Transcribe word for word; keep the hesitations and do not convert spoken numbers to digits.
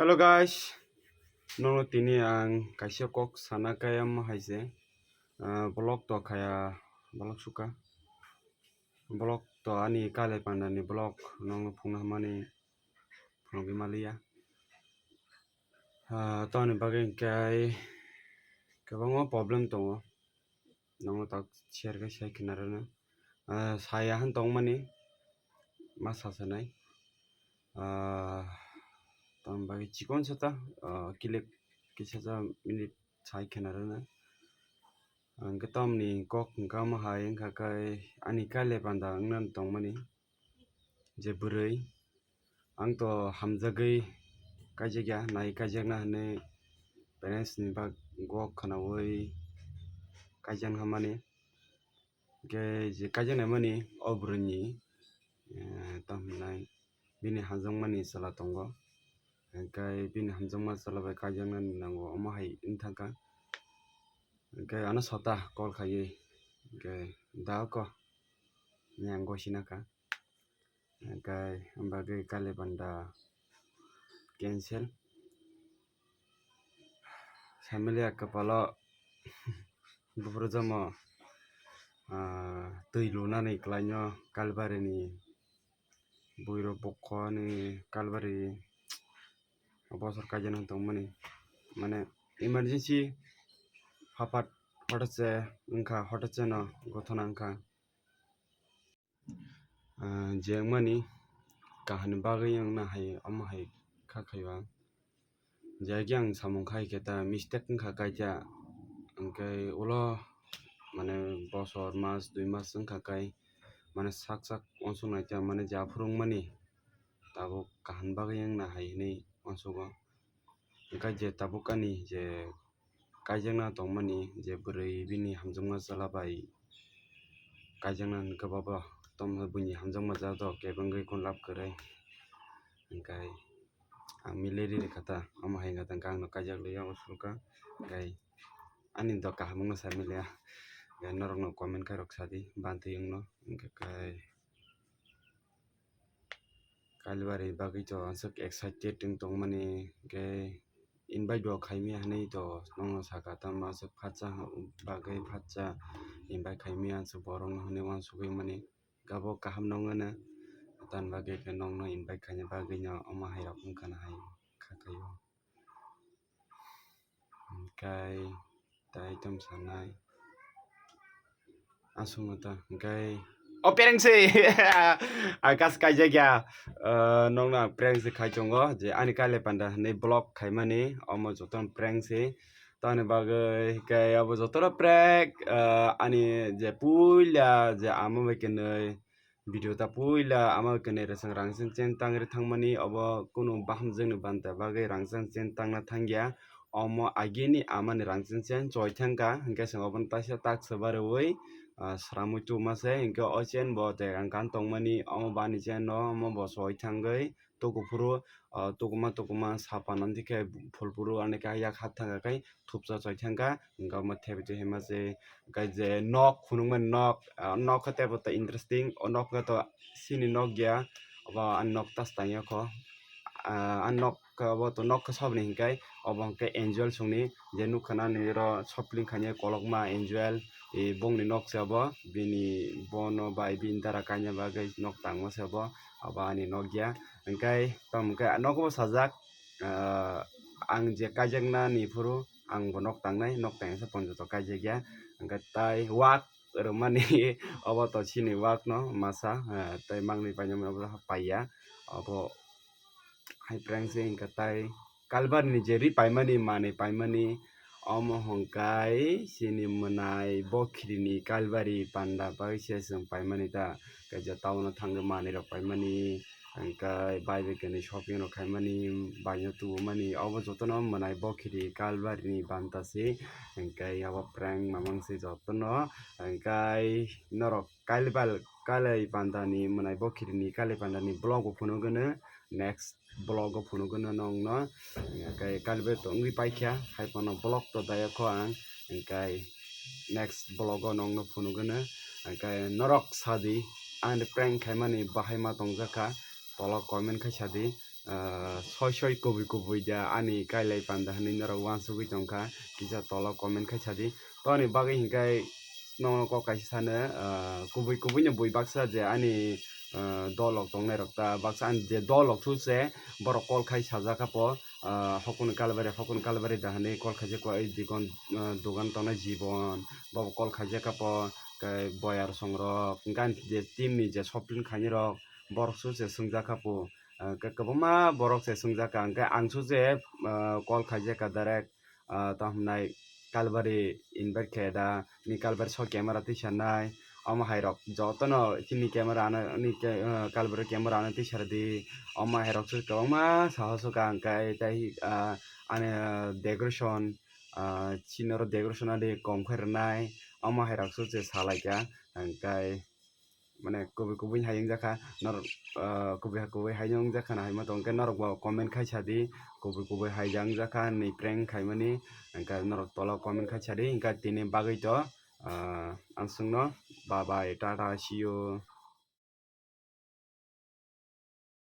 Hello guys, nono tini ang kaisa kok sana kaya ma hai se, ah, vlog to khaya, vlog suka, vlog to ani kale panda ni vlog nono phungna mani phunugwi maliya. Ah, toni bagwi hwnkhe kwbangma problem tongo. Nono tak share khe sai khna rwna. Ah, saya han tongmani ma sasanai. Ah, tong bagwi chikon sata, ah, kilik kisa sa minute sai khna rwna. Ang khe tamni kok hwnkha ma hai wngkha khe ani kale panda wngna tongmani. Je bwrwi ang to hamjagwi kaijakya, nai kaijakna hwnwi parents ni bak go khwnaui kaijakna mani. Hwnkhe je kaijaknai mani o bwrwini, eh, tamo hwnai bini hamjakmani chwla tongo, hwnkhe bini hamjakma chwla bai kaijaknani nango omo hai wngthangkha. Hwnkhe ano sota call khaiwi, hwnkhe da oko hinwi ang gosina kha. Hwnkhe bagwi kale panda cancel. Samiliya kwpalo buphuru jomo, ah, twi lunani kwlaino Kalbarini buirok bokhoni Kalbari bosor kaijakna tongmani. Mane emergency haphat hotot se wngkha, hotot se no gothona wngkha. Ah, je wngmani kahani bagwi wngna hai omo hai kha khaiba. Je agi ang samung khai khe ta mistake wngkha kaisa, hwnkhe ulo mane bosor mas dui mas wngkha kai mane sak sak uansuk nai ta mane je aphuru wngmani tabuk kahani bagwi wngna hai hinwi uansugo. Hwnkhe je tabuk ani je kaijakna tongmani je bwrwi bini hamjakma chwla bai kaijakna hwnkhe bobo tamo buini hamjakma chwla to kebengwi kun lab kwrwi. Hwnkhe ang mili riri kha ta, omo hai wngkha ta hwnkhe ang no kaijak liya o sulka. Hwnkhe ani do kaham wngno sa miliya. Hwnkhe norok no comment khai rok sadi bantwi wngno hwnkhe kai. Kalibari bagwi to aswk excited wng tongmani, hwnkhe invite bo khaimya hinwi to nokno saka, tamo aswk phatsa bagwi phatsa invite khaimya aswk borokno hinwi uansugwi mani. Gabo kaham nokno, tan bagwi khe nokno invite khaina bagwino omo hai rok wngkha na hai kha khaio. Hwnkhe tai tamo sanai. Aswkno ta hwnkhe o prank se. Ang kas kaijakya, ah, nokno ang prank se khai tongo je ani kaile panda hinwi vlog khaimani omo jotono prank se. Tamoni bagwi hwnkhe abo jotono prank, ah, ani je puila je ama bai kwnwi video ta puila ama kwnwi rwchwng rang chen chen tangri thangmani, obo kunu bahamjwkni banta bagwi rang chen chen tangna thangya. Omo agini amani rang chen chen choi thangkha, hwnkhe chwng obono taisa tak swbarwi, ah, sramwi tubuma se, hwnkhe o chen bo je rang kan tongmani, omo bani chen no, omo bo choi thangwi tukuphuru, ah, tukuma tukuma sapa nang dikhe phulphuru ani khe yak hat thangkha khai thupsa choi thangkha, hwnkhe omo thebi twi hima se, hwnkhe je nok phunukmani nok, ah, nok khe teibo to interesting, o nok khe to chini nok ya, obo ani nok tas tangya kho, ah, ani nok khe obo to nok khe sobni hwnkhe, obo hwnkhe angel songni je nukha nani oro shopping khainai kolokma angel, e bongni nok se obo, bini bono bai bini dara kaina bagwi nok tangma se obo, obo ani nok ya, hwnkhe tamo hwnkhe nogo sajak, ah, ang je kaijaknani phuru ang bo nok tangnai, nok tangsa ponjoto kaijakya, hwnkhe tai wak rwmani obo to chini wak no masa, ah, tei mangni painani obo paiya, obo hai prank se hwnkhe tai kalbarni je ri paimani manwi paimani omo hwnkhe chini mwnai bokhirini kalbari panda bai se chwng paimani ta, kaisa town o thangwi manwi rok paimani. Hwnkhe bai bai kwnwi shopping rok khaimani, baino tubumani, obo jotono mwnai bokiri kalbarini banta se. Hwnkhe abo prank mamang se jotono. Hwnkhe norok kalbal kalai bandani mwnai bokirini kalai bandani vlog bo phunukgwno, next vlog o phunukgwno nongno. Hwnkhe kalbai tongwi paikha, haiphano vlog to dayakho ang, hwnkhe next vlog o nongno phunukgwno. Hwnkhe norok sadi, ani prank khaimani bahai ma tongjakha, tolo comment khai sadi. ah, soi soi kubui kubui da ani kailai panda hinwi norok uansugwi tongkha, kisa tolo comment khai sadi. Toni bagwi hinkhe nono kok kaisa sano, ah, kubui kubui no bui baksa je ani, ah, dolok tongnai rok ta baksa ani je dolok su se borok call khai sajak kha po, ah, hokoni kalbari hokoni kalbari da hinwi call khaijak kha, ei dikon, ah, dogan tongnai Jibon bobo call khaijak kha po, tei boyar song rok hinkhe ani je team ni je shopping khainai rok borok su se swngjak kha po, ah, kwbangma borok se swngjak kha hinkhe ang su se, ah, call khaijak kha direct, ah, tamo hwnai Kalbari invite khe da, ni Kalbari so camera tisa nai, omo hai rok jotono chini camera ano, ni ke-, ah, Kalbari camera ano tisa rwdi, omo hai rok se kwbangma saha suka ang kai, tei, ah, ani, ah, decoration, ah, chini oro decoration ani kom khe rwnai, omo hai rok se salai kha, ang kai. Mane kubui kubui hai wngjakha norok, ah, kubui kubui hai wngjakha na hai ma tongkhe norok bo comment khai sadi, kubui kubui hai wngjakha ni prank khaimani, hwnkhe norok tola comment khai sadi, hwnkhe tini bagwi to, ah, ang chwngno bye bye, tata, see you.